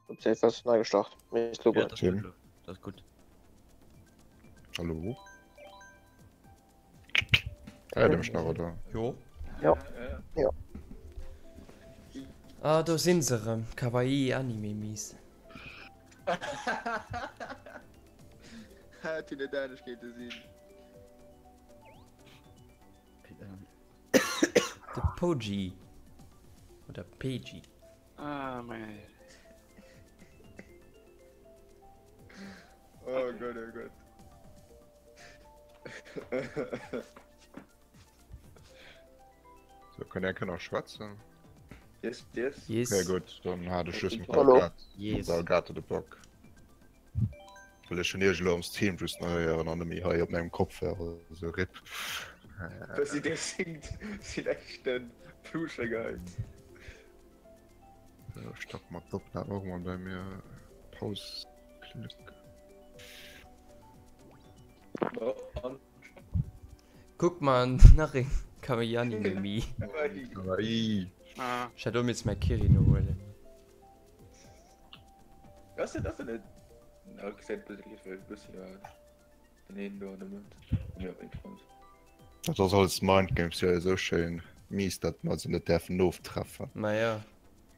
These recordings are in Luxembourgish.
Op safe ass nei gestart. Misst lo Ja, goen. dat ass gutt lo. Dat ass gutt. Hallo? Héiert Dir mech nach, oder? Jo. Ja. Ja. Ah, do sinn se erëm, Kawaii Anime Mies. Hätt jo net anescht kéinte sinn. De Poji. Oder Peji. Ah, mein. Oh Gott, oh Gott. So, kann der nach schwätzen? Yes, yes. Yes. Okay, gut, dann hat ich just mit Hallo. Elgato, Yes. mit Elgato de Bock. Well ech hun iech elo am Stream just nach héieren an nëmme hei op mengem Kopfhörer, so rip. Dass sie dir singt, sinn echten Fluschegeist. So, stopp mat d'Opnam och mol bei mir. Paus klick. Kuck man nach een Kawaii Anime Me. Kawaii. Ah. Ech hätt och misst mäi Kirino huelen. Ass dat ass dat net na gesäit bëssi bëssi den een do an der Mëtt ja wéi Front. Dat ass alles Mind Games jo esou schéin mies dat mer se net däerfen oftreffen. Maja,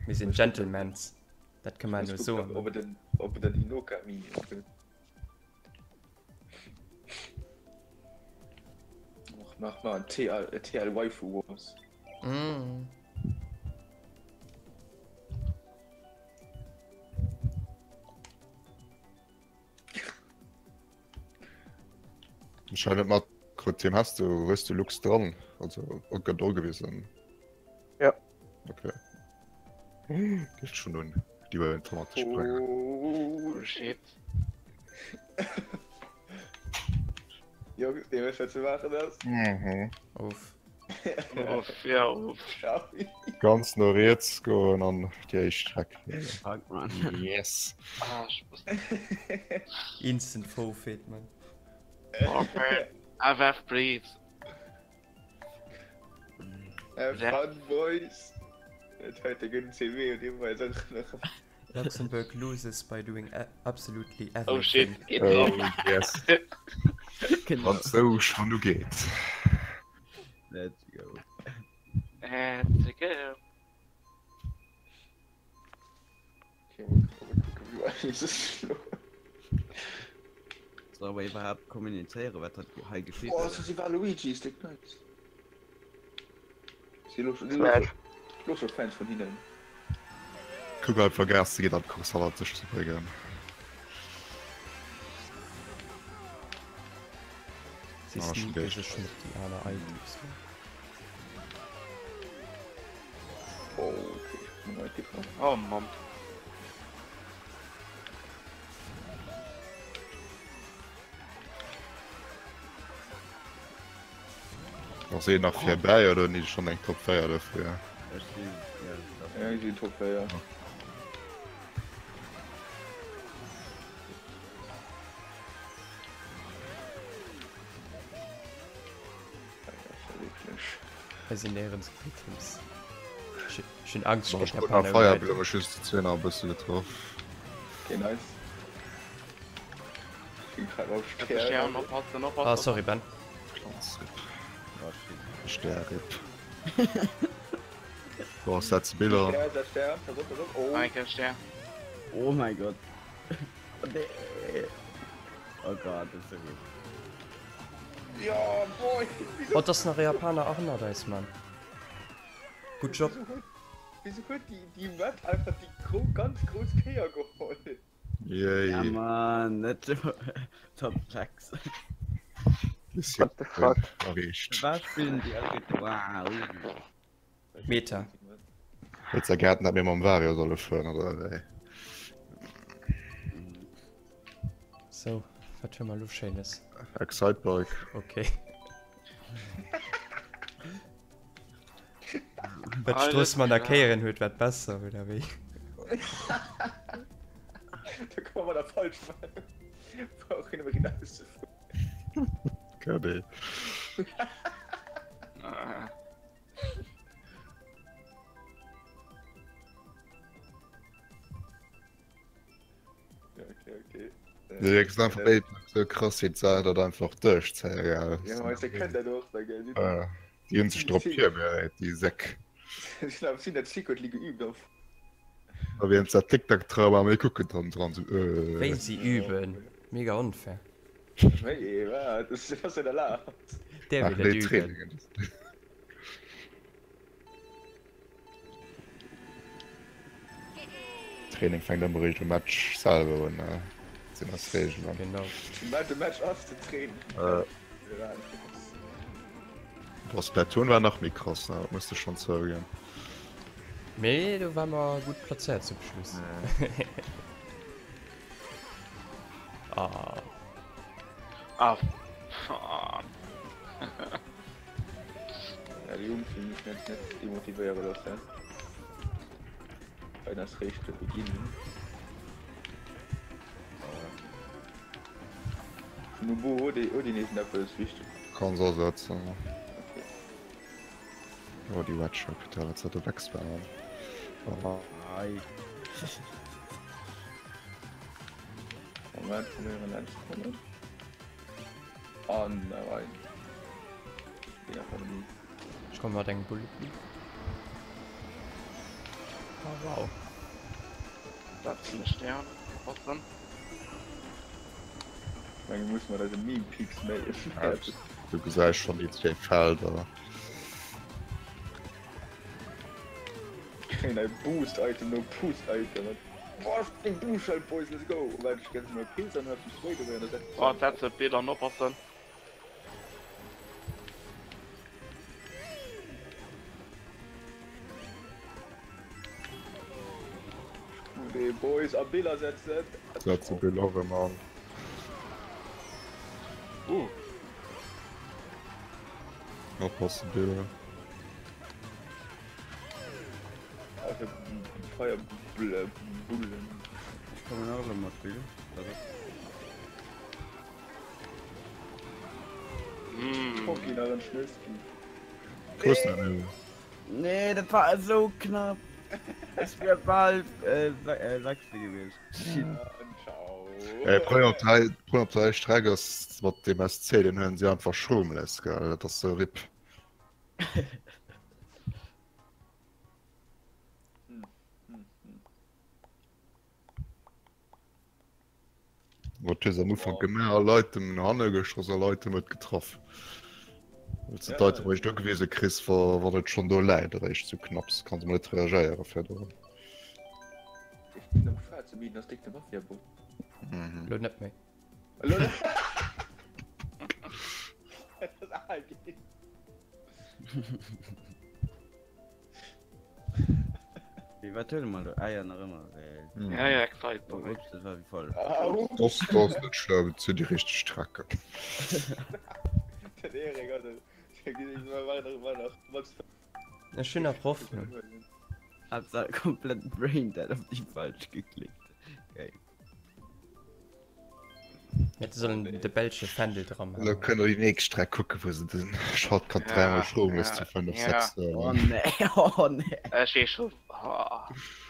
mir sinn Gentlemans, dat kënne mer no soen. Ob et den ob et den Inoka Mi gëtt. Och nach mal TL TL Waifu Wars. Mm. Ech hat net matkritt, Tim, has du, hues du Lux dran? Also gëtt do gewisen? Ja. Okay. Geet schon un, déi bei den Tomaten sprengen. Oh shit. Jungs, dir wësst wat ze maachen ass. Mhm. Uff. Uff, ja, uff. Ciao. Ganz no riets goen an déi éischt Heck huelen. Fuck, man. Yes. Ah, ich muss. Instant Forfeit, man. Forfeit. FF, please. Have fun, boys. Et huet e gudden CV und dir weiß auch nach. Luxembourg loses by doing absolutely Oh shit, everything. geet Oh op. yes. Genau. Wann sou schon ugeet. Let's go. Let's go. Okay, mal gucken, wie weit ist es schon. Soll awer iwwerhaapt kommunizéieren, wat hat hei geschitt? Oh, das ist Waluigi, ist der nice. Si lo Smash. lo scho Fans vun hinnen. Kuck einfach Gas ze ginn an d'Course hannert sech ze bréngen. Si Ah, schon sneake geil. sech net déi aner Items. Oh, okay, ich bin neu getroffen. Oh Mann. Ass een nach virbäi oder hunn déi schonn eng Top 4 dofir? Ech si, ja, Ja, ich sinn Top 4. Hei sinn néierens Items. Ech ech hunn Angscht, Ech ech géif krut nach Japaner Feierblumm, ugeheit. ech hu just déi zwee nach e bësse getraff. Okay, nice. Ich bin gerade auf Stern, Stern. oppassen, Ah, oppassen. sorry Ben. Pflanzripp. Oh shit. Stärripp. Boah, setz Biller. Stern, der Stern, pass op, pass op. Oh, Nein, kein Stern. Oh mein Gott. Nee. Oh Gott, das ist so gut. ja, boy. Wieso, Oh, das nach e Japaner och ënnert eis, Mann. Good job. wieso, huet, wieso huet die, die Map einfach die gro ganz groß Kéier geholl? Yay. Ja, Mann, net Top 6. Ist ja What the fuck? erreecht. Was spielen die alle? Wow. Meta. Huet säi Gaarten dat mir mam Vario solle fueren oder wéi? Sou, wat hu mer elo Schéines? Excitebike. Okay. Wat d'Strooss manner Kéieren huet, wat besser, oder wéi? Da komme mer da falsch brauch een ëmmer erauszefueren. KB. Ah. Du hues einfach béid sou krass wéi d'Saach dat einfach duerchzéie gell. Ja, ma se kënnt dat och da gell. Déi hunn sech drop virbereet déi Säck. Ech glaub si hunn dat secretly geübt of. A wéi ons dat Tic-Tac-Trauma méi kucken dann dran sou euh. Wéi si üben, mega unfair. Wéi wat? Dat ass net erlaabt. Däerf een net üben. Training fänkt ëmmer eréischt um Match selwer un, dat sinn eis Reegelen. Genau. De Match ass den Training. Boah, Splatoon war nach méi krass, ne? Dat muss de schonn zouginn. Mee do war mer gutt plazéiert zum Schluss. Ah. Ah, fuck. Ja, déi Jungs hunn sech net net demotivéiere loossen. Bei ass réischt de Beginning. Vun Ubu huet ee huet een iergendeppes wichteg. Kanns asetzen. Okay. Oh, déi Wedge Capital, wat se do wegspammen. Oh. Ei. Moment, probéieren laanscht ze kommen. An rein. Ech komme mat engem Bullet Bee. Oh wow. Dat sinn de Stern. Passen. Menge muss mat eise Meme Peaks méi. Du gesäis schon déi zwee Felder. Kréien ei Boost Item no Boost Item. Boah, eng Boost Boys, let's go! Well ech gären mei Pilz an huet mech wéi gewéiert. Oh, setze Bilder an oppassen. Nee, Boys a Biller setzen. Setze Biller och ëmmer an. Uh. Oppassen, Biller. Alter, Feierbullen. Ech kommen och elo mat Bill. Pocky nach en Schnësski. Kuss net méi. Nee, dat war esou knapp. Ech wier bal Sechste gewiescht. Shit. Ciao. Äh, Problem op der, Problem op der Streck ass mat dem SC, den huelen si einfach Schroomless, gell? Dat ass sou RIP. Wat hues am Ufank gemaach? A Leit dem no hanne geschoss a Leit huet getraff. Well se d'Item eréischt ugewise kriss, wa wann et schonn do läit, eréischt sou knapps kanns mol net reagéiere virdrun. Ech ginn am Schwaarze Minen ass déck de Mafia-Bot. Lo net méi. Lo net. Dat ass al ginn. Wéi wat huele mer do? Ah ja, nach ëmmer. Well. Ja, ja, Excite Oh, ups, dat war wéi voll. Das, das ass net schlëmm, et sinn déi richteg Strecken. Den Erik, also, war nach, war nach, was Ech hunn nach Hoffnung. Haaptsaach komplett braindead op déi falsch geklickt. Geil. Hätte sollen de belsche Fändel dran Lo maachen. kënne der déi nächst Streck kucken, wou se den Shortcut Ja, dräimol schloen muss ja, zu 5, ja. 6 Oh Euro. nee, oh nee. Ech weess schon. Oh,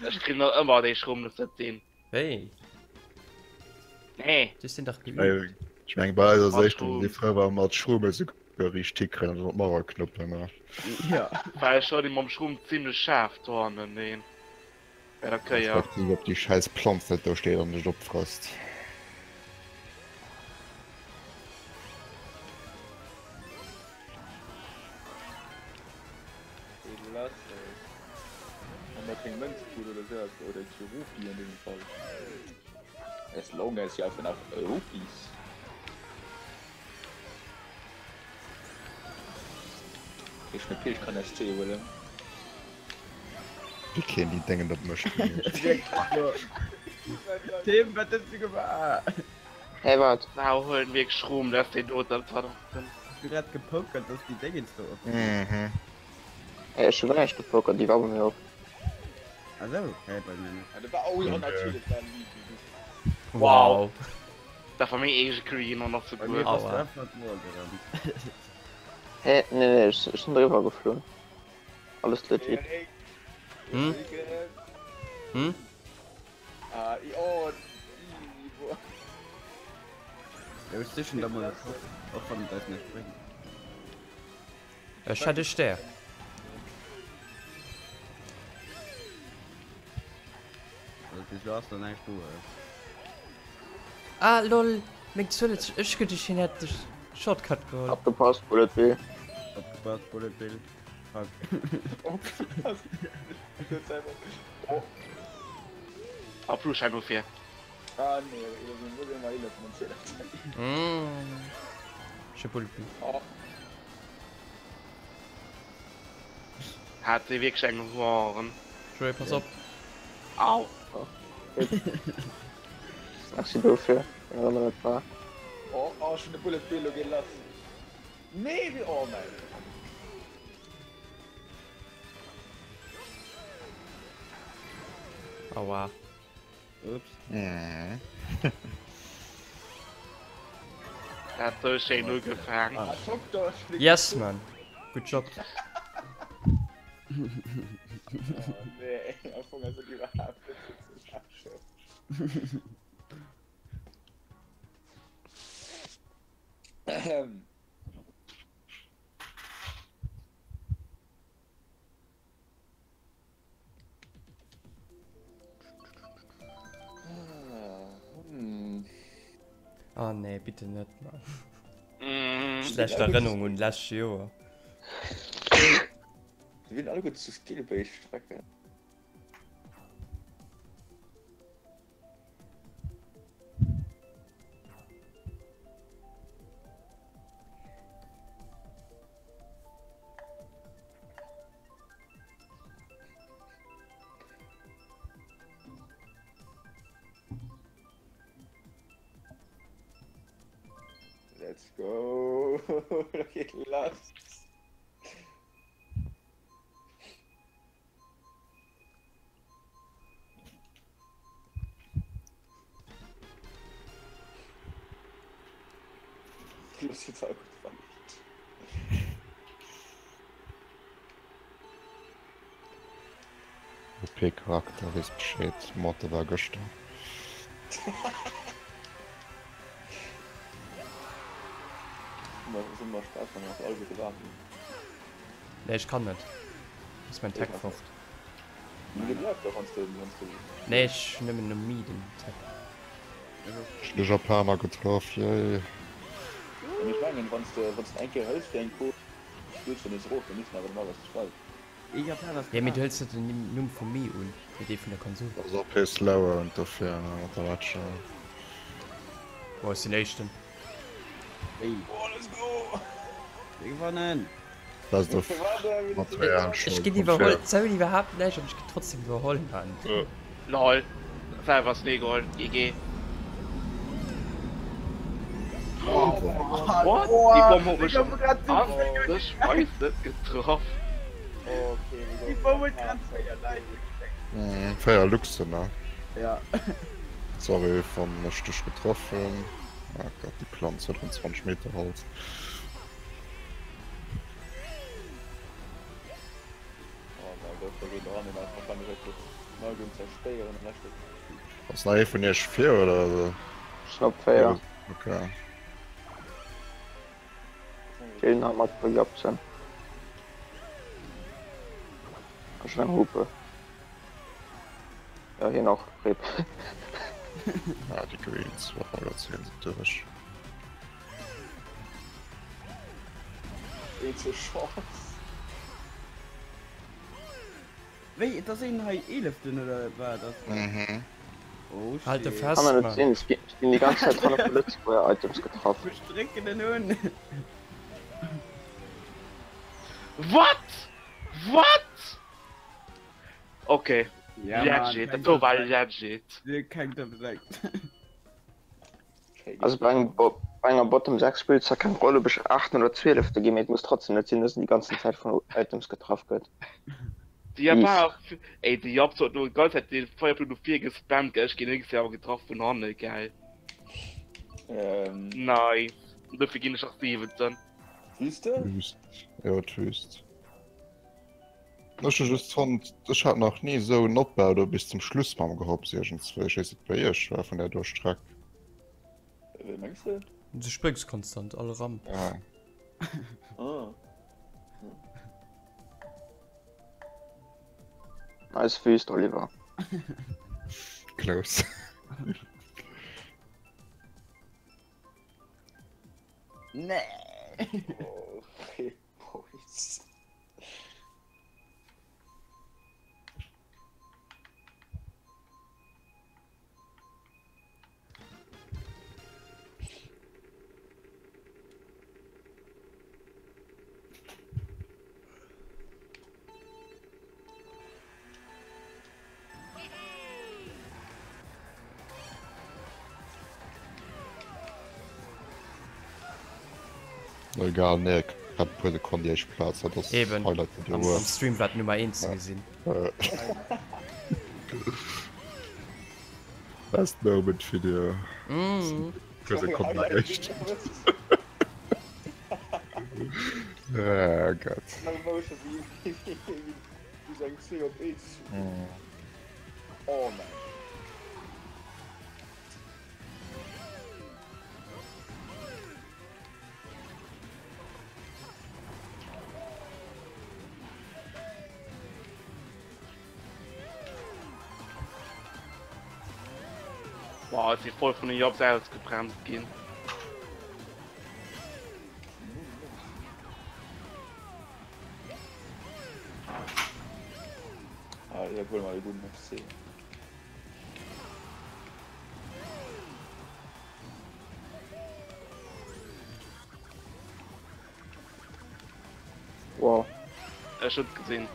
ech kritt nach ëmmer déi Schrumm net sinn. Wéi? Nee. Du sinn dach geübt. Ech meng bei eis ass Mat éischt Schrumm. déi Fro war mat Schrumm esouguer riicht hikréien an mat Mauerknuppen. Ne? Ja. Well ech hunn mam Schrumm zimmlech schaarf dohannen, nee. Bei der Kéier. Respektiv ob déi schäiss Planz net do steet an dech opfrësst. Geet lass ey. Wann der keng Mënz krut oder sou eppes, oder zu Rupi an dengem Fall. As long as you have enough Rupees. Ech ne Pilch kann SC huelen. Wéi keen déi Déngen op mech Tim, wat hues du gemaach? Hä wat? Sau huelen wierklech Schroom dass deen do dat war Hues du grad gepokert dass déi Déngens do op sinn? Mhm. Hä ech hu guer näischt gepokert, déi war bei mir op. Ah sou, hä bei mir net. Ja, dat war oh ja natierlech war en Leaky. Wow. Dat war meng eege Green an nach Bei mir souguer. bass du Aua. einfach d'Mauer gerannt. Hä nee nee ech ech sinn driwwer geflunn. Alles legit. Erik, Hm? Erik, Hm? ah, oh, easy, boah. Ech sichen da mol e Shop, och wann et eis näischt bréngt. Ech hätt e Stär. Also bis elo ass nach näischt do. Ah lol, meng Zuel huet sech, ech geduecht hien hätt de Shortcut geholl. Opgepasst, Bullet Bill. Opgepasst, Bullet Bill. Fuck. Opgepasst. Oh. A Flugschein no vir. Ah nee, muss een mal 11 an 12. Ech hu Bullet Bill. Oh. Hat se wierklech eng Horen. Joé, pass op. Au. Merci dofir, wien och ëmmer dat war. Oh, oh, ech hunn de Bullet Bill, lo geet lass. Nee, wéi, oh mäin. Aua. Ups. Dat sou schéin ugefaang. Ah, Dokter, Yes man. Good job. Oh, nee, am Fong ass et iwwerhaapt net sou ze laachen. Ahem. Oh nee, bitte net, Mann. Schlecht Erënnerung un lescht Joer. Sie sinn alleguer zu Skill-based Strecken. Let's go! Da geet lass! Los jetzt auch gut OP Charakter weess Bescheed, Morte war gëschter. Nee ech kann net, ass mein Tag fort. Nee ech hun nëmmen um Mi den Tag. Ech hun de Japaner getraff, yay. Jo mee du hëls net den Numm vum Mi un, mee dee vun der Konsol. Ass op his lower und dofir mat der Latsche. Boah ech sinn éischten. Oh, let's go! Mir gewannen! Best of Material Ech ginn iwwerholl, d'Soul iwwerhaapt näischt an ech ginn trotzdem iwwerholl Mann. Lol, selwer ass nee geholl, GG. What? Déi Bomm huet mech an de Schweis net getraff. Déi Bomm huet grad 4 Leit ugesteckt. 4 Luchsen, ne? Ja. Sorry wann ech dech getraff hunn. Ah Gott, déi Planz huet rem 20 Meter Hals. Oh mein Gott, da geet dran, den ass wahrscheinlech och kurz Neigung zerstéieren am leschte. Ass nach ee vun iech vir oder? Ech sinn op 4. Okay. Feelen nach mat puer Japsen. A schon eng Hupe. Ja, hien och. Rip. Ah, déi Greens, wow, dat zéien se duerch. Eenzeg Chance. Wéi, et ass een hei eeleften oder wat ass dat? Mhm. Oh shit. Halt de fest, Kann net Mann. sinn, ech ginn ech ginn déi ganz Zäit hanne vu Lëtzebuerger Items getraff. Ech drécken en un. What? What? Okay, Ja, Mann, legit, keng dat do war Top 6. legit. Keng Top 6. Also bei engem Bo bei enger Bottom 6 spillt zwar keng Roll ob ech 8 oder 12 ginn, mee et muss trotzdem net sinn, dass en déi ganzen Zäit vun Items getraff gëtt. Déi Japaner, ey, de Japs huet no déi ganz Zäit de Feierflug no vir gespammt, gell, ech ginn nix awer getraff vun hanne, gell. Ähm. Nice. Dofir ginn ech och 7. Wüste? Wüst. Jo, d'Wüst. Ech hu just fonnt, ech hat nach ni esou en Opbau do bis zum Schluss mam Gehopps iergendswéi. Ech weess net, wéi bei iech war vun där do Streck. Wéi mengs de? Du spréngs konstant all Ramp. Ah. Ah. Nice Wüst, Oliver. Close. Nee. Oh, hey, Boys. Egal, nee, ich hat puer Sekonnen déi éischt Plaz, dat ass Eben. Highlight vun der Am, Uhr. am Stream war d'Nummer 1 ze gesinn. Best Moment fir dir. Mm. Puer Sekonnen erréicht. Ah Gott. Slow motion wéi wéi wéi sou eng 2 op 1. Oh man. Boah, ech si voll vun den Jobs ausgebremst ginn. Ah, ja, huel mal de gudden FC. Wow. Ech hunn et gesinn.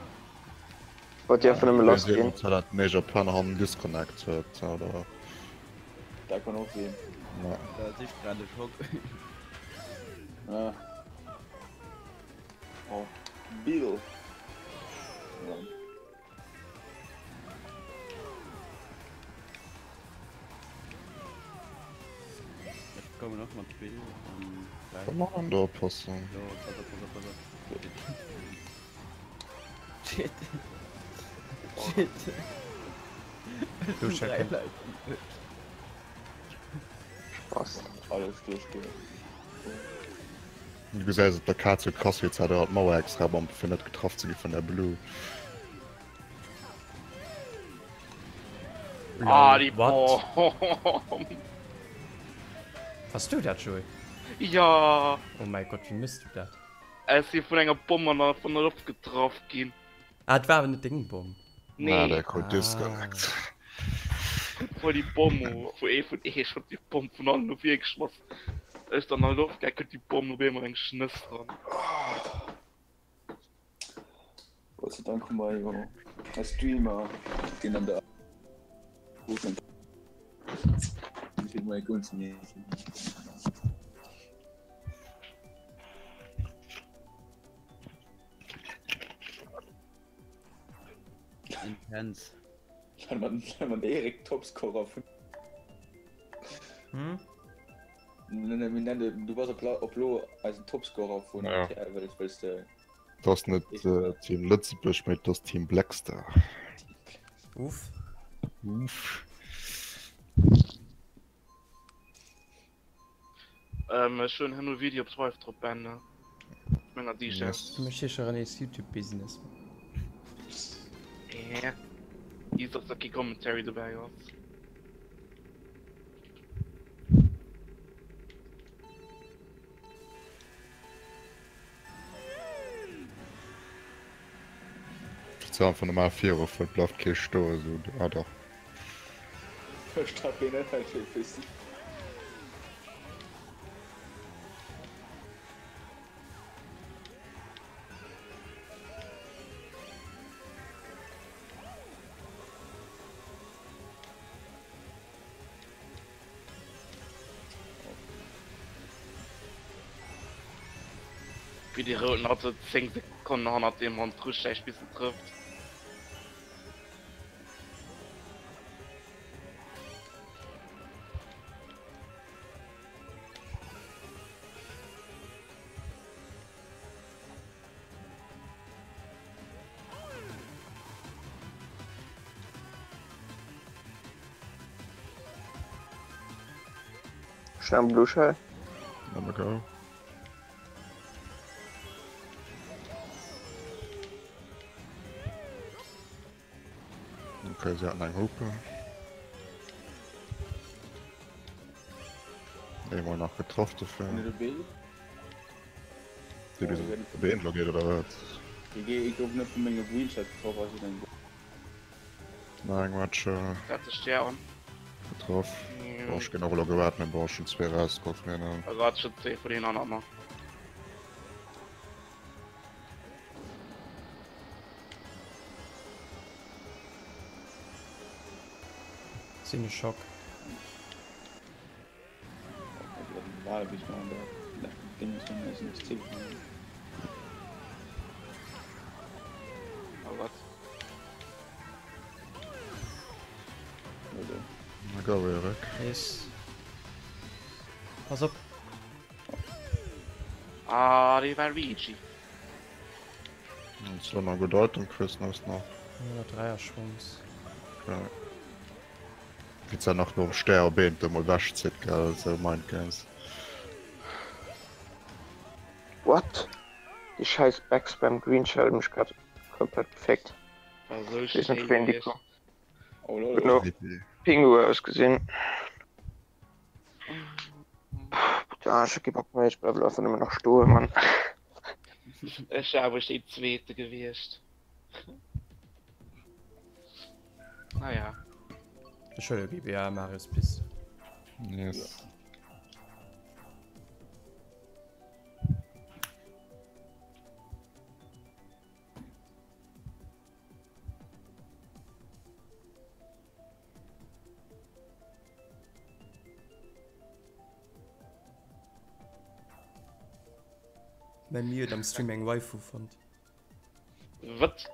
Wat déi einfach nëmme lass ginn. Dat méi Japaner han Disconnect huet oder? Dat kann och sinn. Ja. Dat ass grad e Schock. Ah. Oh, Bill. Ja. Ech kommen och mat Bill an gleich. Kann man do oppassen. Jo, pass op, pass op, pass op. Shit. Shit. Du Schecke. Drei Leute. Spaß. Alles duerchgehen. Du gesäis op der Kaart sou krass wéi d'Zador d'Mauer extra bampen fir net getraff ze gi vun der Blue. Ah, déi What? Bomm! Wars du dat, Joé? Ja! Oh mäi Gott, wéi mëss du dat? Ech si vun enger Bomm an der, vun der Loft getraff ginn. Ah, et war awer net deng Bomm. Na, Nee, der krut Disconnect. voll déi Bomm vu ee vun eech huet déi Bomm vun allen no vir geschmass. Ech dann an der Loft, gell, kënnt déi Bomm op eemol eng Schnëss dran. Gott sei Dank hu mer jo eis Streamer, deen an der Intens. Wann de Erik Topscorer vun. Hm? Du bass op lo eisen Topscorer vun Ja. RTL, well wëlls de. Dat ass net Team Lëtzebuerg, mee et ass Team Blackstar. Uff. Uff. Ähm, ech hunn herno Video op Swift drop, Ben, ne? Menger DJ. Yes. Du méchs sécher nees Youtube-Business. Yeah. Is dass da kee Commentary dobäi ass. Ze einfach normal viru fuert, bleift kee stoen, esou, ah dach. Verstaat deen Ënnerscheed wéi si. Wéi dee rouden Auto 10 Sekonnen hannert deem hannendru steigt bis en trëfft. Schnell Blue Shell. Time ago. Okay, se haten eng Hupe. Eemol nach getraff dofir. Déi bis op de Been geet oder wat? Ik gouf net vu menge Wheelset getraff, also eng. Na eng Match Dat sech der an. getraff. Boah, ech ginn och elo gewaart, mee boah, ech hunn zwee rausgeholl vun hinnen. Also hat schon zwee vun den anderen. Sinn e Schock. Oh Gott. Na go Erik. Yes. Pass op. Ah, déi war Luigi. Jetzt noch gutt Item kriss nach nach. Ja, Dreierschwungs. Ja. Wéi se nach nom Stär op eent emol wechzitt, gell, sou Mind Games. What? Déi scheiß Backspam Green Shell huet mech grad komplett gefickt. War sou Wees net schéi wéi déi gewiescht. koum. Oh lol. Huet no Pingu ausgesinn. Putain, ech hu kee Bock méi, ech bleiwen einfach nëmmen nach stoen, Mann. Ech war awer deen zweete gewiescht. Naja. Ech huele BBA Marius Piss. Yes. Mäi Mi huet am Stream eng Waifu fonnt. Wat?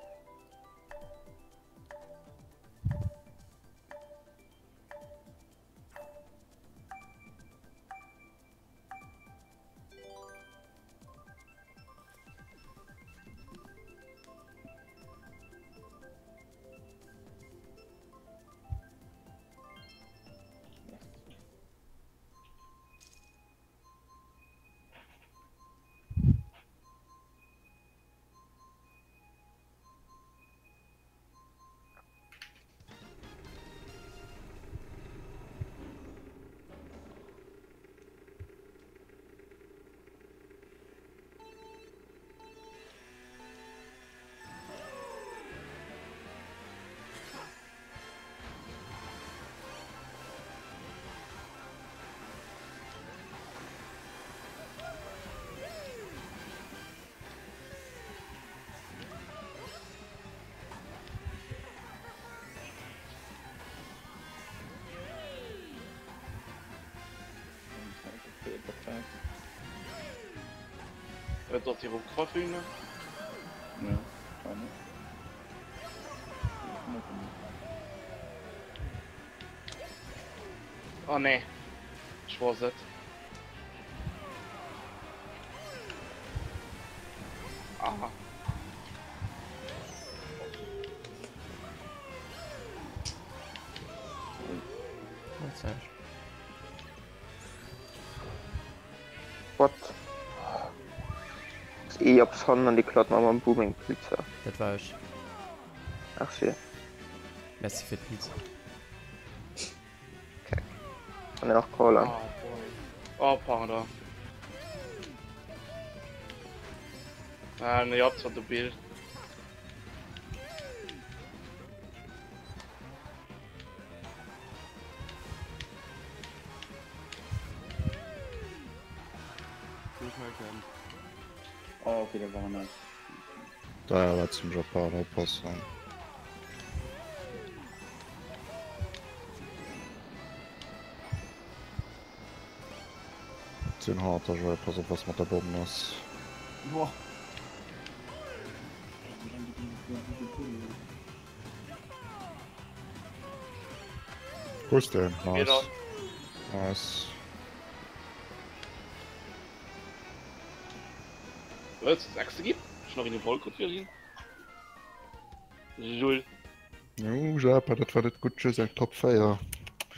Et ass hir Coiffure. Ja, keine. Oh nee. Ech wosst et. Ah. What? Ee op Son an déi klaut mer mam Booming Pizza. Dat war ech. Merci. Merci fir d'Pizza. Keck. Kann een och callen. Oh boy. Oh pardon. Ah nee, op zwar de Bild. Oh, okay, dat war nice. Da war zum Japan oppassen. Sinn hart, also pass op was mat der Bomben ass. Boah. Wo ist der? Nice. Nice. Was? Sechste gibt? Schon noch in den Wolke für ihn? Lul. Jo, Japan, dat war net gutt. Just eng Top 4.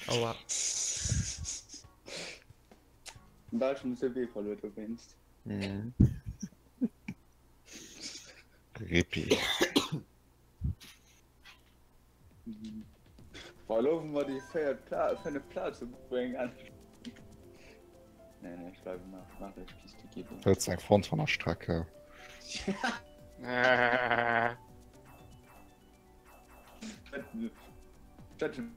Aua. Bal schon de CW verluer dowéinst. Mhm. Rippi. Boah, elo wou mer déi véiert Pla fënneft Plaz ubréngen an. Nee, nee, ech bleiwe nach, nach ech Piste ginn. Dat ass eng Front van der Strecke.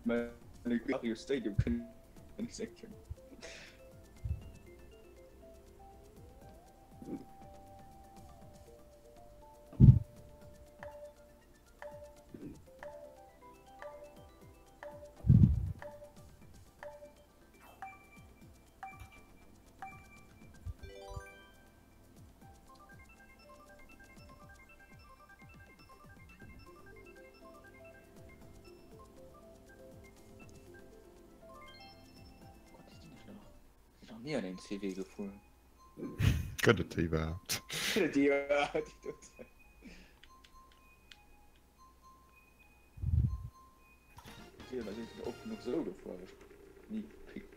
Mario Stadium kënnen séngen. Nach nie an een CW gefuer. Gëtt et déi iwwerhaapt? Gëtt et déi iwwerhaapt? Oft genuch sou gefuer, awer ech ni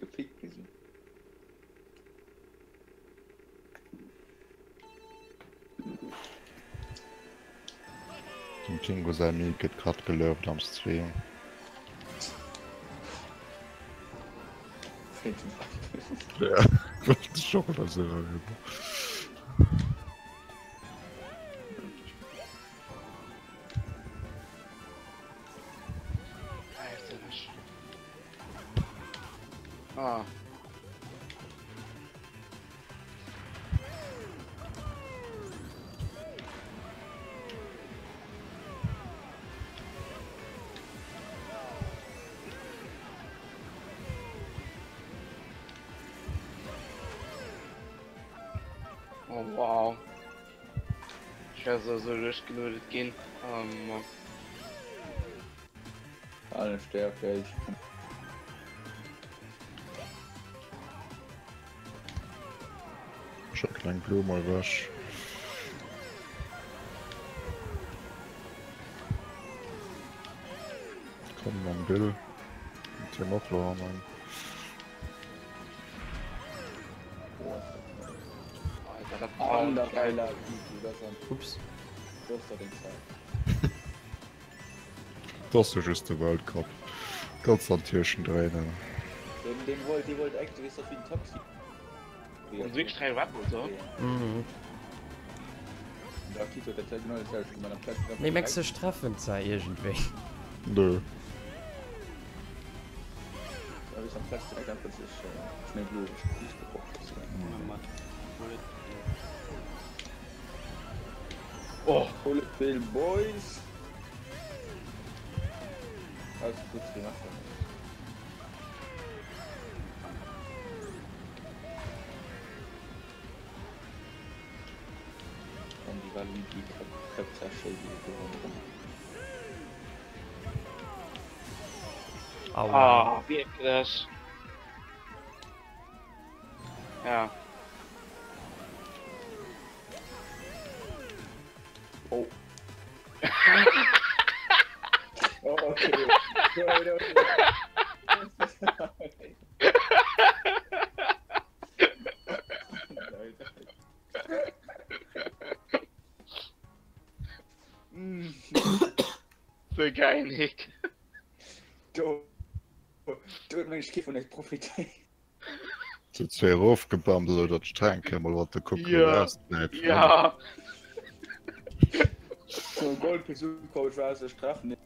gepickt gi sinn. Dem Kingo säi Mic gëtt grad gelurft am Stream. Ja, wollt ech och elo soen. Ah. Oh wow. Ech wär sou sou duerchgenuddelt ginn. Um. Alle Stärke, ich Scho kleng Blumm mol wech. Komm mam Bill. Mit him och lo hannen. Ups. Dat ass jo just de World Cup. Ganz an d'Tierchen dréinen. Deen wollt, dee wollt echt, weess dat wéi en Taxi. An wierklech 3 Rebels, oder? Mhm. Mee mengs de ech treffen zwar iergendwéi. Nö. Oh. Bill Boys. Alles gut, wie macht An déi Waluigi Cup schéi gewonnen. Aua. Ah, wierklech. Ja. Oh. oh, okay. Sou geil, Nick. Do, do huet meng Skiff vun eis profitéiert. Zu zwee erofgebammt oder d'Stränke mol wat de kucken Ja, ja. So Gold Coach war se straffen.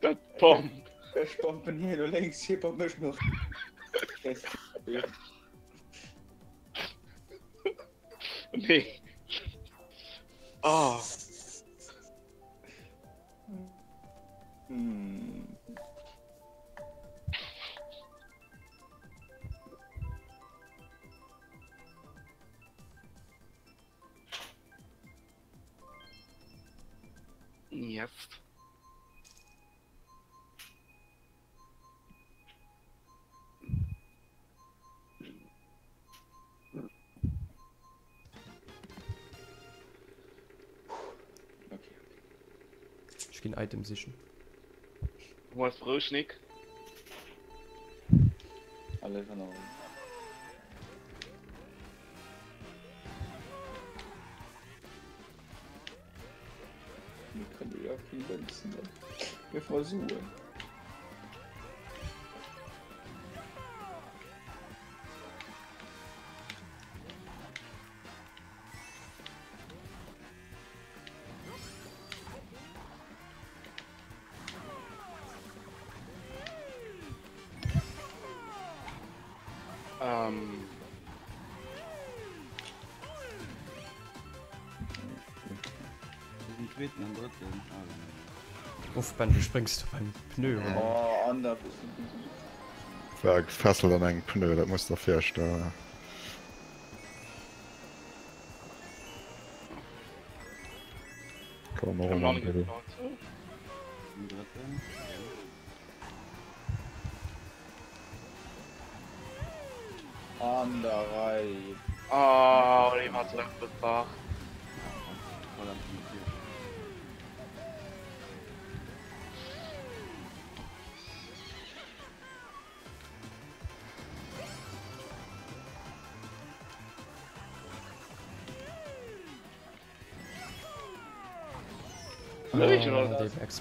Dat Bomb. Ech bomben hier no lénks, hie bombt mech no rechts. Nee. Oh. Hm. Yes. Okay. Ech ginn Item sichen. Wo ass Brouschnick? Alles an Ordnung. Mir kënne jo keng Mënzen dann. Mir versuchen. Ähm. Den zweeten an drëtten. Ah, Uff, Ben, du spréngs do beim Pneu rum. Oh, an da bist du. War gefesselt an engem Pneu, dat muss der virstellen. Komm, och an den drëtten. An der Rei. Oh, déi war ze einfach. Voll am Prinzip.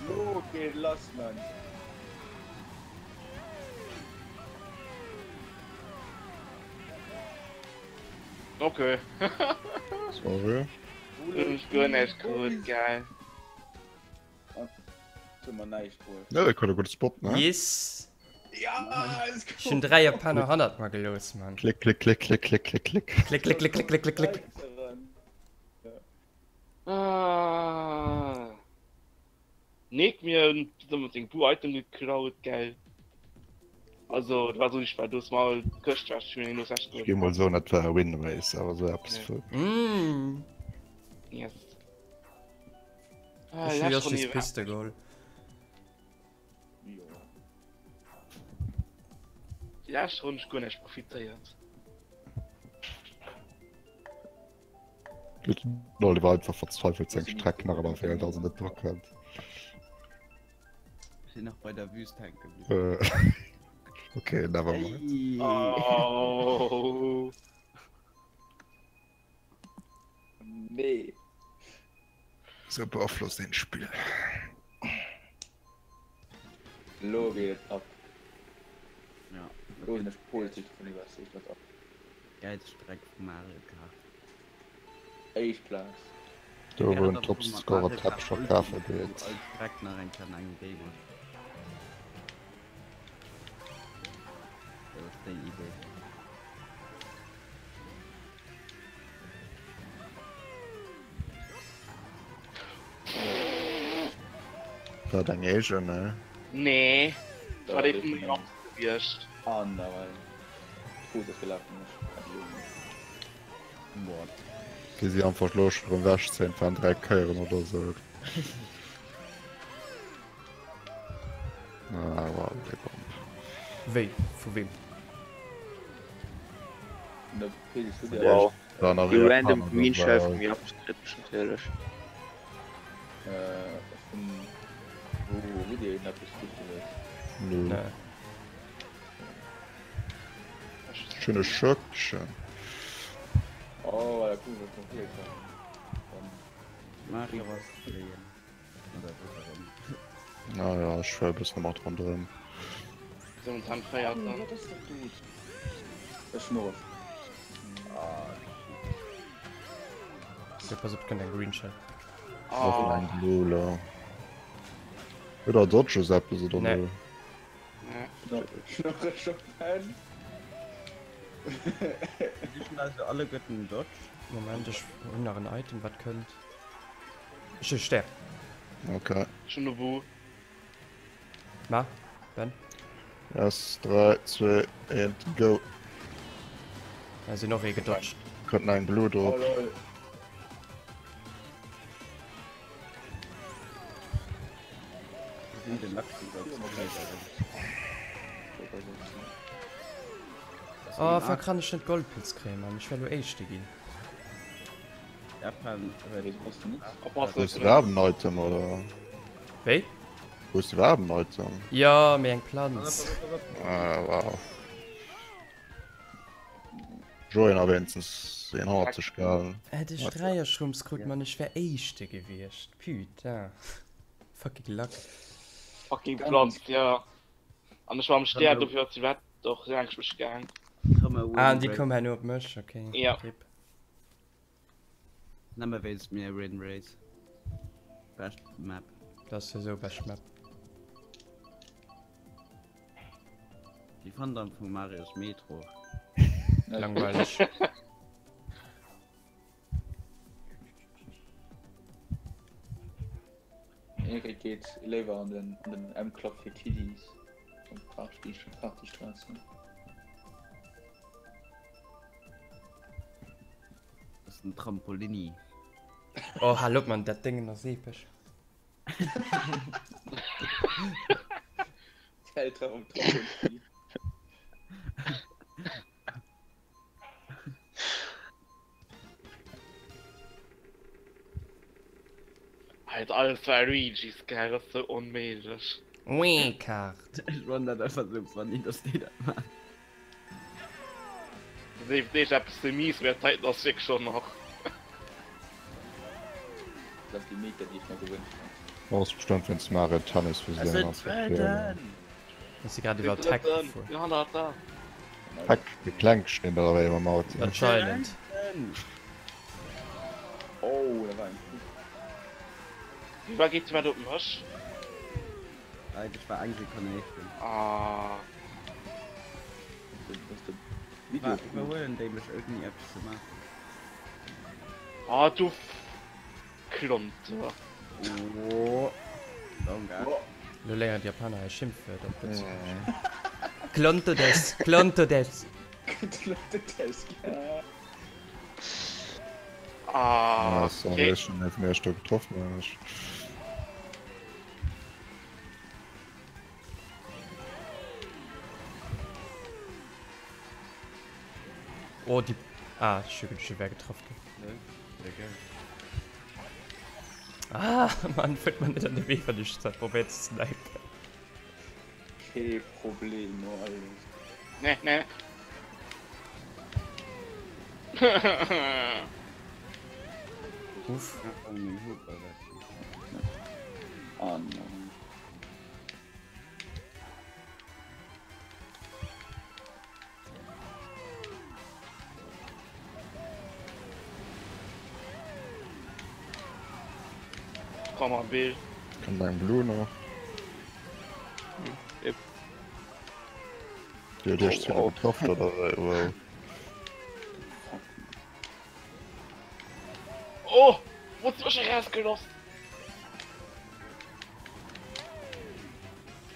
Lo geet lass, Mann. Okay. Sorry. Ech guer näischt krut, geil. Ja, der krut e gudde Spot, ne? Yes! Ja, es Ech hunn 3 Japaner hannert mer gelooss, Mann. Klick, klick, klick, klick, klick, klick, klick. Klick, klick, klick, klick, klick, klick, klick. Ah. Nick mir hunn zusammen seng Blue Item geklaut, geil. Also, dat war so nicht, weil du mal Këscht warst, ich bin nur Ech gi mol soen, dat war e Win Race, awer sou eppes vu. Mm. Yes. Ah, Ech hu lescht Yoshis Runde Piste geholl. Déi lescht Ronn ech guer näischt profitéiert. Lol, dee war einfach verzweifelt seng Streck nach ëmmer fir dass en net dra kënnt. Ech sinn nach bei der Wüst hänke bliwwen. Äh, okay, never mind. Ey. Oh. Nee. Sou beaflosst een d'Spill. Lo geet et ab. Ja. Lo sinn ech positiv dovun iwwerzeegt, dass ab. Geilst Streck vu Mario Kart. Éischt Plaz. Do wou en Topscorer Teppcher kafe geet. All Streck nach eng Kéier an engem Game ass. Dat ass déi Idee. War deng eegen, ne? Nee, dat war déi vum Jans gewiescht. An der Rei. Fuuss ass gelaf fir mech. Boah. Gi si einfach lo schon erëm wechzéien, waren 3 Kéieren oder sou. Ah, wow, déi Bomb. Wéi? Vu wem? Wow. War nach Déi e random Japaner Green Shell dobäi. vum Japs kritt ech natierlech. Nö. Nee. Schöne Schöckchen. Oh, da kucken wir schon viel. Mario ass fléien. Oder wueren. Ah ja, ech fuer e bëssen mat ronderëm. Momentan feiert dann. Wat ass dat do? Ech schnurf. Ah, Okay, pass op, et kënnt eng Green Shell. Och Oh. eng Blue lo. Oder Dodges eppes oder Nee. nö? Nee. Schnurre Chopin. Déi hunn also alleguerten en Dodge. Moment, ech hunn nach en Item, wat kënnt. Ech hu Stär. Okay. Ech hunn e Boo. Ma, Ben? Yes, 3, 2, 1, go. Da sinn och ee gedodged. Kënnt nach eng Blue Oh drop. lol. Déi sinn den Lucky Dogs Oh, fuck, kann ech net Goldpilz kréien, Mann. Ech wär lo Éischte ginn. Japan huet Oppassen, Hues de iwwerhaapt en Item oder? Wéi? Hues de iwwerhaapt en Item? Jo, mee eng Planz. Ah, wow. Join a wéinstens een 100 gehalen. Hätt ech Dräierschrumps krut man ech wär éischte gewiescht putain fucking luck. Fucking Pflanz jo an ech war am Stär dofir ass déi Wett och laangscht mech gaang. Ah an déi koum herno op mech ok Ja. Rip. Nëmme wéinst mir Win Race. Bescht Map. Dat ass souwisou bescht Map. Wéi fannt der am Fong Marios Metro? Langweileg. Erik geet léiwer an den, an den M-Club fir Kiddies. Party, Partystraße. Das ist ein Trampolini. Oh, hallo Mann, dat Ding ass epesch. D'Eltere um Trampolin. Alter, alles war Luigi's, gell, das ist so onméiglech. Wii Kart. Ech fannen dat einfach sou funny, dass déi dat maan. Das ist echt eppes ze mies, mä d'Zäiten ass wierklech schon nach. Dat ass déi Meter, déi ech mer gewënscht hunn. Ass bestemmt wéinst Mario Tennis Fusioun ass Ech si grad iwwer d'Heck gefuer. Heck, de klengsten een der wéi mam Auto. Anscheinend. Oh, da war eng. Wéi war geet wat op mech? Ech war eng Sekonn éischten. Ah. Iwwerhuelen déi mech ouni eppes ze maachen. Ah du Klonter. Oh. Lo léieren d'Japaner hei Schimpfwierder op Lëtzebuergesch. Klonto des, Klonto des. Klonto des, Ah, okay. Ech hun vun der getroffen mengen ech. Oh, déi. Ah, ech hu ech wär getraff ginn. Ah, Mann, fëllt mer net an de Wee, wann ech dat probéiert ze snipen. Kee Problem, alles. Nee, nee. Uff. Ah, nein. Komm mal, Bill. Kann dein Blue nach. Yep. Dir huet iech zwar getraff oder wéi? Wow. Oh, wo hast du mich rausgelost?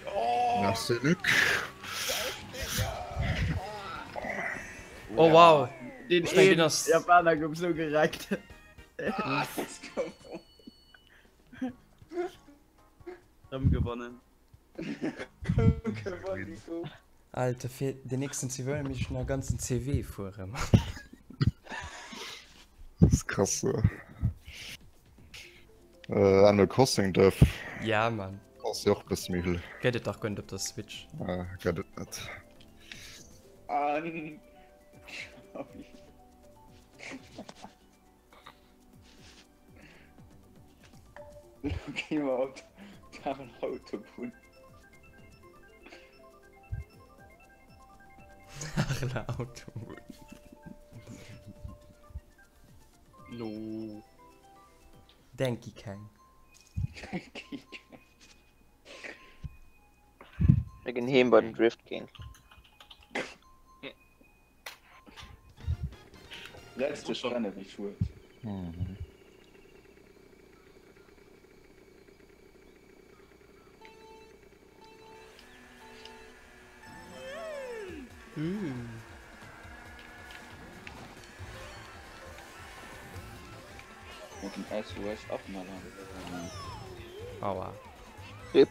Oh. Merci Luc. Oh wow. Den Ich mein, den ass- Japaner gouf sou gereckt. Rëm gewonnen. Alter, fir den nächsten CV muss ich nach ganzen CW fueren. Das ist krass. So. Äh, Animal Crossing dürf. Ja, Mann. Ass jo och e bësse méi vill. Gëtt et dach guer net op der Switch. Äh, gëtt et net. An. Lo gi mer op d'Areler Autobunn. Areler Autobunn. No. Denki Kang. Denki Kang. Mir ginn heem bei den Drift King. Letzte Renne, wéi schued. Mhm. Mat dem SOS Abmaler. Aua. Rip.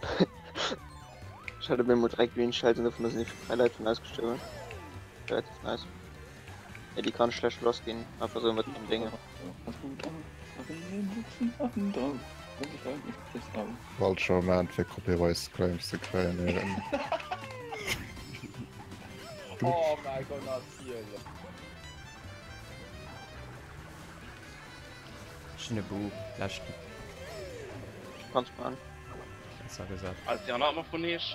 Ech hat op eemol 3 Green Shells an dovunner sinn 3 Leit vun eis gestuerwen. Relativ nice. Ja, déi kann schlecht lost ginn, einfach sou mat dem Déngen. Falscher Moment fir Copyright Claims ze kréien. Oh mein Gott, natierlech. Ech sinn e Boo. Leschten. Kanns man. Besser gesat. Also déi aner ëmmer vun iech.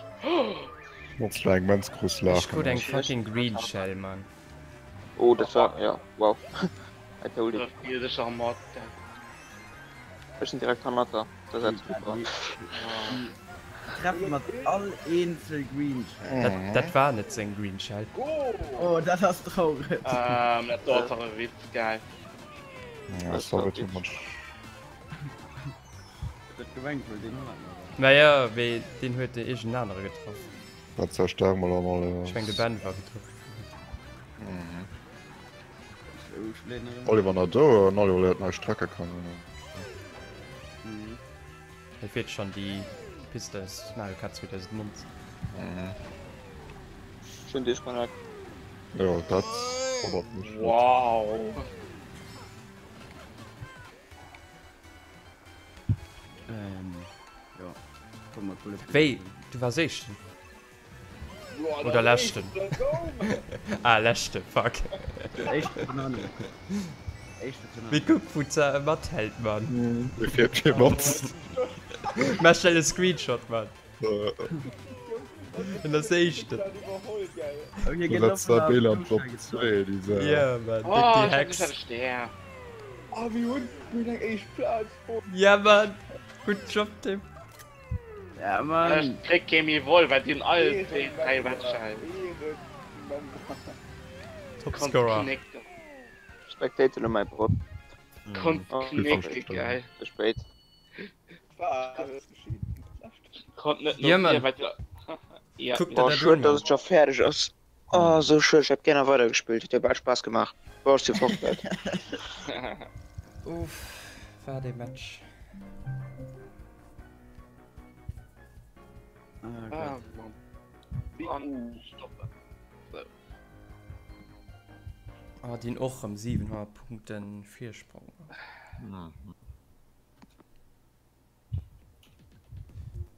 Notz lo eng Mënz krus Ech laachen. krut eng fucking green shell man. Oh dat war ja wow. I told it. Trëfft dir sécher mat. Ech sinn direkt hannert der. Dat ass super. Treffen mat all eenzel green shell. Dat dat war net seng green shell. Oh dat ass traureg. Ähm dat do ass awer e Witz geil. Ja, sorry too much. Dat gemengt well deen hannert mer war. Naja mee deen huet iergend en anere getraff. Dat zerstör mol an alles. Ech meng de Ben war getraff. Oliver na do, en Oliver léiert nei Strecke kennen. Hie fiert schon déi Piste aus Mario Kart 2019. Schön disconnect. Jo, dat wonnert mech net. Wow. Wéi, du wars éischten? Oder leschten? Ah, leschten, fuck. Mee kuck wou d'Sa mathält, Mann. Wéi fiert hie mat? Mach schnell e Screenshot, Mann. En ass éischten. Du setz da Bild an Top 2, déi Sa. Ja, Mann, déi Hex. Oh, mir hunn eng éischt Plaz. Ja, Mann, gutt Job, Tim. Ja, Mann. Ech kréck kee méi voll, well déi hunn all déi 3 Matcher. Topscorer. Spectate lo mäi Brot. Konnt knécke, geil. Ze spéit. Konnt net Ja, Mann. no well ja. Kuck der Oh, dat schued, un, dass Mann. et scho fäerdeg ass. Oh, sou schued, ech hätt gär nach weidergespillt, huet jo bal Spaass gemaach. Boah, ech si fort, Leit. Uff, wat ee Match. Ah, Mann. An stoppen. Ah, déi hunn och rëm 700 Punkten Virsprong.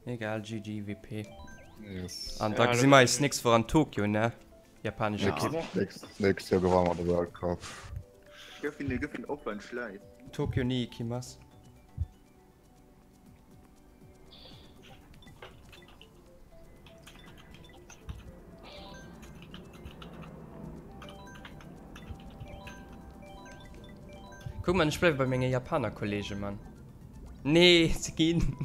Egal, GG, WP. Yes. An da gesi mer eis nächst Woch an Tokio, ne? Japanesch Ekipp. Nächst, nächst Jahr gewanne mer de World Cup. Gëff ihn, gëff ihn op en Schläif. Tokio ni ikimasu. Guck man, ech bleiwe bei menge Japaner-Kollegen, Mann. Nee, se ginn.